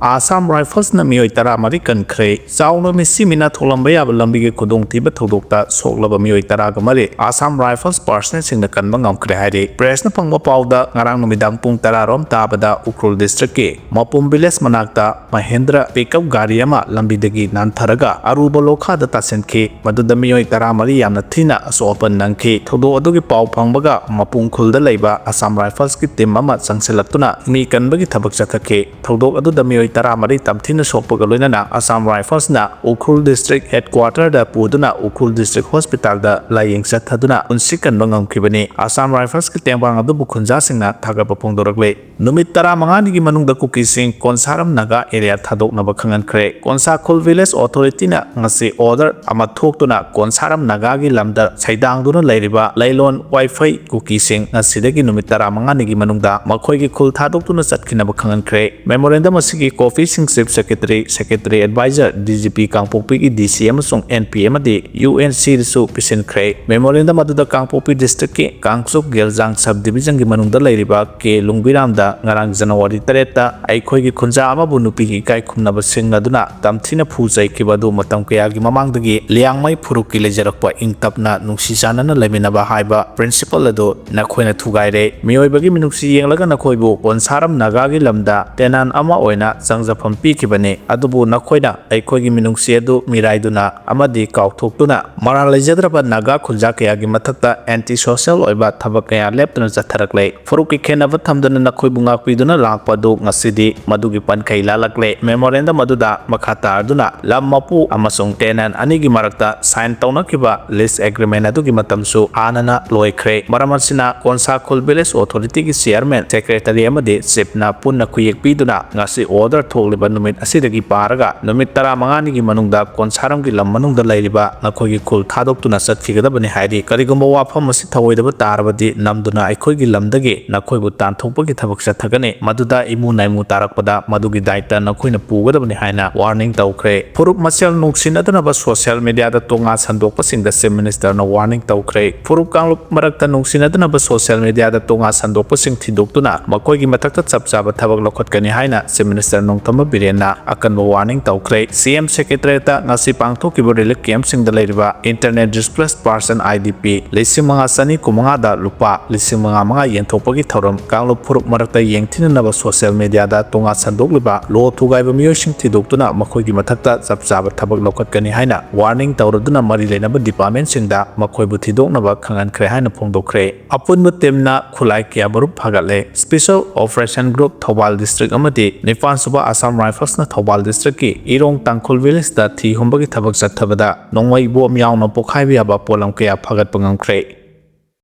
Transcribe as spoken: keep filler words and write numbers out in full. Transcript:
Assam Riflesꯅ ꯃꯤꯑꯣꯏ ꯇꯔꯥꯃꯔꯤ ꯀꯟꯈ꯭ꯔꯦ꯫ ꯆꯥꯎꯅ ꯃꯤꯁꯤ ꯃꯤꯅꯥ ꯊꯣꯛꯂꯝꯕ ꯌꯥꯕ ꯂꯝꯕꯤꯒꯤ ꯈꯨꯗꯣꯡꯊꯤꯕ ꯊꯧꯗꯣꯛꯇ ꯁꯣꯛꯂꯕ ꯃꯤꯑꯣꯏ ꯇꯔꯥꯒ ꯃꯔꯤ Assam Rifles personnelꯁꯤꯡꯅ ꯀꯟꯕ ꯉꯝꯈ꯭ꯔꯦ ꯍꯥꯏꯔꯤ꯫ Pressꯅ ꯐꯪꯕ ꯄꯥꯎꯗ, ꯉꯔꯥꯡ ꯅꯨꯃꯤꯗꯥꯡ ꯄꯨꯡ ꯇꯔꯥ ꯔꯣꯝ ꯇꯥꯕꯗ ꯎꯈ꯭ꯔꯨꯜ districtꯀꯤ ꯃꯄꯨꯝ village ꯃꯅꯥꯛꯇ Mahindra pickup ꯒꯥꯔꯤ ꯑꯃ ꯂꯝꯕꯤꯗꯒꯤ ꯅꯥꯟꯊꯔꯒ ꯑꯔꯨꯕ ꯂꯣꯈꯥꯗ ꯇꯥꯁꯤꯟꯈꯤ꯫ ꯃꯗꯨꯗ ꯃꯤꯑꯣꯏ ꯇꯔꯥꯃꯔꯤ ꯌꯥꯝꯅ ꯊꯤꯅ ꯑꯁꯣꯛ ꯑꯄꯟ ꯅꯪꯈꯤ꯫ ꯊꯧꯗꯣꯛ ꯑꯗꯨꯒꯤ ꯄꯥꯎ ꯐꯪꯕꯒ ꯃꯄꯨꯡ ꯈꯨꯜꯗ ꯂꯩꯕ Assam Riflesꯀꯤ team ꯑꯃ ꯆꯪꯁꯤꯜꯂꯛꯇꯨꯅ ꯃꯤ ꯀꯟꯕꯒꯤ ꯊꯕꯛ ꯆꯠꯊꯈꯤ꯫ ꯊꯧꯗꯣꯛ ꯑꯗꯨꯗ ꯃꯤꯑꯣꯏ ꯇꯔꯥꯃꯔꯤ ꯇꯝꯊꯤꯅ ꯁꯣꯛꯄꯒ ꯂꯣꯏꯅꯅ Assam Riflesꯅ ꯎꯈ꯭ꯔꯨꯜ district headquarterꯗ ꯄꯨꯗꯨꯅ ꯎꯈ꯭ꯔꯨꯜ district hospitalꯗ ꯂꯥꯌꯦꯡ ꯆꯠꯊꯗꯨꯅ ꯄꯨꯟꯁꯤ ꯀꯟꯕ ꯉꯝꯈꯤꯕꯅꯤ꯫ Assam Riflesꯀꯤ ꯇꯦꯡꯕꯥꯡ ꯑꯗꯨꯕꯨ ꯈꯨꯟꯖꯥꯁꯤꯡꯅ ꯊꯥꯒꯠꯄ ꯐꯣꯡꯗꯣꯔꯛꯂꯤ꯫ ꯅꯨꯃꯤꯠ ꯇꯔꯥꯃꯉꯥꯅꯤꯒꯤ ꯃꯅꯨꯡꯗ ꯀꯨꯀꯤꯁꯤꯡ ꯀꯣꯟꯁꯥꯔꯝ ꯅꯥꯒꯥ area ꯊꯥꯗꯣꯛꯅꯕ ꯈꯪꯍꯟꯈ꯭ꯔꯦ꯫ ꯀꯣꯟꯁꯥ ꯈꯨꯜ village authorityꯅ ꯉꯁꯤ order ꯑꯃ ꯊꯣꯛꯇꯨꯅ ꯀꯣꯟꯁꯥꯔꯝ ꯅꯥꯒꯥꯒꯤ ꯂꯝꯗ ꯁꯩꯗꯥꯡꯗꯨꯅ ꯂꯩꯔꯤꯕ ꯂꯩꯂꯣꯟ ꯋꯥꯏꯐꯩ ꯀꯨꯀꯤꯁꯤꯡ ꯉꯁꯤꯗꯒꯤ ꯅꯨꯃꯤꯠ ꯇꯔꯥꯃꯉꯥꯅꯤꯒꯤ ꯃꯅꯨꯡꯗ ꯃꯈꯣꯏꯒꯤ ꯈꯨꯜ ꯊꯥꯗꯣꯛꯇꯨꯅ ꯆꯠꯈꯤꯅꯕ ꯈꯪꯍꯟꯈ꯭ꯔꯦ꯫ Memorandum ꯑꯁꯤꯒꯤ copyꯁꯤꯡ Chief Secretary, Secretary Advisor, D G P ꯀꯥꯡꯄꯣꯛꯄꯤꯒꯤ D C ꯑꯃꯁꯨꯡ N P ꯑꯃꯗꯤ U N Cꯗꯁꯨ ꯄꯤꯁꯤꯟꯈ꯭ꯔꯦ꯫ Memorandum ꯑꯗꯨꯗ ꯀꯥꯡꯄꯣꯛꯄꯤ districtꯀꯤ ꯀꯥꯡꯆꯨꯞ ꯒꯦꯜꯖꯥꯡ sub divisionꯒꯤ ꯃꯅꯨꯡꯗ ꯂꯩꯔꯤꯕ ꯀꯦ ꯂꯨꯡꯕꯤꯔꯥꯝꯗ ꯉꯔꯥꯡ January ꯇꯔꯦꯠꯇ ꯑꯩꯈꯣꯏꯒꯤ ꯈꯨꯟꯖꯥ ꯑꯃꯕꯨ ꯅꯨꯄꯤꯒꯤ ꯏꯀꯥꯏ ꯈꯨꯝꯅꯕ ꯁꯤꯡꯅꯗꯨꯅ ꯇꯝꯊꯤꯅ ꯐꯨ ꯆꯩꯈꯤꯕ ꯑꯗꯨ ꯃꯇꯝ ꯀꯌꯥꯒꯤ ꯃꯃꯥꯡꯗꯒꯤ ꯂꯤꯌꯥꯡꯃꯩ ꯐꯨꯔꯨꯞꯀꯤ ꯂꯩꯖꯔꯛꯄ ꯏꯪ ꯇꯞꯅ ꯅꯨꯡꯁꯤ ꯆꯥꯟꯅꯅ ꯂꯩꯃꯤꯟꯅꯕ ꯍꯥꯏꯕ principle ꯑꯗꯨ ꯅꯈꯣꯏꯅ ꯊꯨꯒꯥꯏꯔꯦ꯫ ꯃꯤꯑꯣꯏꯕꯒꯤ ꯃꯤꯅꯨꯡꯁꯤ ꯌꯦꯡꯂꯒ ꯅꯈꯣꯏꯕꯨ ꯀꯣꯟꯁꯥꯔꯝ ꯅꯥꯒꯥꯒꯤ ꯂꯝꯗ tenant ꯑꯃ ꯑꯣꯏꯅ ꯆꯪꯖꯐꯝ ꯄꯤꯈꯤꯕꯅꯤ, ꯑꯗꯨꯕꯨ ꯅꯈꯣꯏꯅ ꯑꯩꯈꯣꯏꯒꯤ ꯃꯤꯅꯨꯡꯁꯤ ꯑꯗꯨ ꯃꯤꯔꯥꯏꯗꯨꯅ ꯑꯃꯗꯤ ꯀꯥꯎꯊꯣꯛꯇꯨꯅ ꯃꯔꯥꯜ ꯂꯩꯖꯗ꯭ꯔꯕ ꯅꯥꯒꯥ ꯈꯨꯟꯖꯥ ꯀꯌꯥꯒꯤ ꯃꯊꯛꯇ anti social ꯑꯣꯏꯕ ꯊꯕꯛ ꯀꯌꯥ ꯂꯦꯞꯇꯅ ꯆꯠꯊꯔꯛꯂꯦ꯫ ꯐꯨꯔꯨꯞꯀꯤ ꯈꯦꯟꯅꯕ ꯊꯝꯗꯅ ꯅꯈꯣꯏꯕꯨ ꯉꯥꯛꯄꯤꯗꯨꯅ ꯂꯥꯛꯄ ꯑꯗꯨ ꯉꯁꯤꯗꯤ ꯃꯗꯨꯒꯤ ꯄꯟꯈꯩ ꯂꯥꯜꯂꯛꯂꯦ꯫ Memorandum ꯑꯗꯨꯗ ꯃꯈꯥ ꯇꯥꯔꯗꯨꯅ ꯂꯝ ꯃꯄꯨ ꯑꯃꯁꯨꯡ tenant ꯑꯅꯤꯒꯤ ꯃꯔꯛꯇ sign ꯇꯧꯅꯈꯤꯕ lease agreement ꯑꯗꯨꯒꯤ ꯃꯇꯝꯁꯨ ꯍꯥꯟꯅꯅ ꯂꯣꯏꯈ꯭ꯔꯦ꯫ ꯃꯔꯝ ꯑꯁꯤꯅ ꯀꯣꯟꯁꯥ ꯈꯨꯜ village authorityꯒꯤ chairman, secretary ꯑꯃꯗꯤ chiefꯅ ꯄꯨꯟꯅ ꯈꯨꯌꯦꯛ ꯄꯤꯗꯨꯅ ꯉꯁꯤ order ꯊꯣꯛꯂꯤꯕ ꯅꯨꯃꯤꯠ ꯑꯁꯤꯗꯒꯤ ꯄꯥꯔꯒ ꯅꯨꯃꯤꯠ ꯇꯔꯥꯃꯉꯥꯅꯤꯒꯤ ꯃꯅꯨꯡꯗ ꯀꯣꯟꯁꯥꯔꯝꯒꯤ ꯂꯝ ꯃꯅꯨꯡꯗ ꯂꯩꯔꯤꯕ ꯅꯈꯣꯏꯒꯤ ꯈꯨꯜ ꯊꯥꯗꯣꯛꯇꯨꯅ ꯆꯠꯈꯤꯒꯗꯕꯅꯤ ꯍꯥꯏꯔꯤ꯫ ꯀꯔꯤꯒꯨꯝꯕ ꯋꯥꯐꯝ ꯑꯁꯤ ꯊꯧꯑꯣꯏꯗꯕ ꯇꯥꯔꯕꯗꯤ ꯅꯝꯗꯨꯅ ꯑꯩꯈꯣꯏꯒꯤ ꯂꯝꯗꯒꯤ ꯅꯈꯣꯏꯕꯨ ꯇꯥꯟꯊꯣꯛꯄꯒꯤ ꯊꯕꯛ ꯆꯠꯊꯒꯅꯤ꯫ ꯃꯗꯨꯗ ꯏꯃꯨ ꯅꯥꯏꯃꯨ ꯇꯥꯔꯛꯄꯗ ꯃꯗꯨꯒꯤ ꯗꯥꯏꯇ ꯅꯈꯣꯏꯅ ꯄꯨꯒꯗꯕꯅꯤ ꯍꯥꯏꯅ warning ꯇꯧꯈ꯭ꯔꯦ꯫ ꯐꯨꯔꯨꯞ ꯃꯁꯦꯜ ꯅꯨꯡꯁꯤꯅꯗꯅꯕ social mediaꯗ ꯇꯣꯉꯥ ꯁꯟꯗꯣꯛꯄꯁꯤꯡꯗ Chief Ministerꯅ warning ꯇꯧꯈ꯭ꯔꯦ꯫ ꯐꯨꯔꯨꯞ ꯀꯥꯡꯂꯨꯞ ꯃꯔꯛꯇ ꯅꯨꯡꯁꯤꯅꯗꯅꯕ social mediaꯗ ꯇꯣꯉꯥ ꯁꯟꯗꯣꯛꯄꯁꯤꯡ ꯊꯤꯗꯣꯛꯇꯨꯅ ꯃꯈꯣꯏꯒꯤ ꯃꯊꯛꯇ ꯆꯞ ꯆꯥꯕ ꯊꯕꯛ ꯂꯧꯈꯠꯀꯅꯤ ꯍꯥꯏꯅ Chief Minister ꯅꯣꯡꯊꯝꯕ ꯕꯤꯔꯦꯟꯅ ꯑꯀꯟꯕ ꯋꯥꯔꯅꯤꯡ ꯇꯧꯈ꯭ꯔꯦ꯫ ꯁꯤ ꯑꯦꯝ ꯁꯦꯀ꯭ꯔꯦꯇꯔꯤꯌꯦꯠꯇ ꯉꯁꯤ ꯄꯥꯡꯊꯣꯛꯈꯤꯕ ꯔꯤꯂꯤꯐ ꯀꯦꯝꯞꯁꯤꯡꯗ ꯂꯩꯔꯤꯕ internal displace person, I D ꯄꯤ, ꯂꯤꯁꯤꯡ ꯃꯉꯥ ꯆꯅꯤ ꯀꯨꯟꯃꯉꯥꯗ ꯂꯨꯄꯥ ꯂꯤꯁꯤꯡ ꯃꯉꯥ ꯃꯉꯥ ꯌꯦꯟꯊꯣꯛꯄꯒꯤ ꯊꯧꯔꯝ ꯀꯥꯡꯂꯨꯞ ꯐꯨꯔꯨꯞ ꯃꯔꯛꯇ ꯌꯦꯡꯊꯤꯅꯅꯕ ꯁꯣꯁꯤꯌꯦꯜ ꯃꯤꯗꯤꯌꯥꯗ ꯇꯣꯉꯥꯟ ꯁꯟꯗꯣꯛꯂꯤꯕ ꯂꯣ ꯊꯨꯒꯥꯏꯕ ꯃꯤꯑꯣꯏꯁꯤꯡ ꯊꯤꯗꯣꯛꯇꯨꯅ ꯃꯈꯣꯏꯒꯤ ꯃꯊꯛꯇ ꯆꯞ ꯆꯥꯕ ꯊꯕꯛ ꯂꯧꯈꯠꯀꯅꯤ ꯍꯥꯏꯅ ꯋꯥꯔꯅꯤꯡ ꯇꯧꯔꯗꯨꯅ ꯃꯔꯤ ꯂꯩꯅꯕ ꯗꯤꯄꯥꯔꯠꯃꯦꯟꯁꯤꯡꯗ ꯃꯈꯣꯏꯕꯨ ꯊꯤꯗꯣꯛꯅꯕ ꯈꯪꯍꯟꯈ꯭ꯔꯦ ꯍꯥꯏꯅ ꯐꯣꯡꯗꯣꯛꯈ꯭ꯔꯦ꯫ ꯑꯄꯨꯟꯕ ꯇꯤꯝꯅ ꯈꯨꯠꯂꯥꯏ ꯀꯌꯥ ꯃꯔꯨꯝ ꯐꯥꯒꯠꯂꯦ꯫ Special operation group Thoubal district ꯑꯃꯗꯤ ꯅꯤꯄꯥꯟ ꯁꯨꯕ ꯑꯁꯥꯝ ꯔꯥꯏꯐꯜꯁꯅ ꯊꯧꯕꯥꯜ ꯗꯤꯁꯇ꯭ꯔꯤꯛꯀꯤ ꯏꯔꯣꯡ ꯇꯥꯡꯈꯨꯜ ꯚꯤꯂꯦꯖꯇ ꯊꯤ ꯍꯨꯝꯕꯒꯤ ꯊꯕꯛ ꯆꯠꯊꯕꯗ ꯅꯣꯡꯃꯩ ꯕꯣꯝ ꯌꯥꯎꯅ ꯄꯣꯈꯥꯏꯕ ꯌꯥꯕ ꯄꯣꯠꯂꯝ ꯀꯌꯥ ꯐꯥꯒꯠꯄ ꯉꯝꯈ꯭ꯔꯦ꯫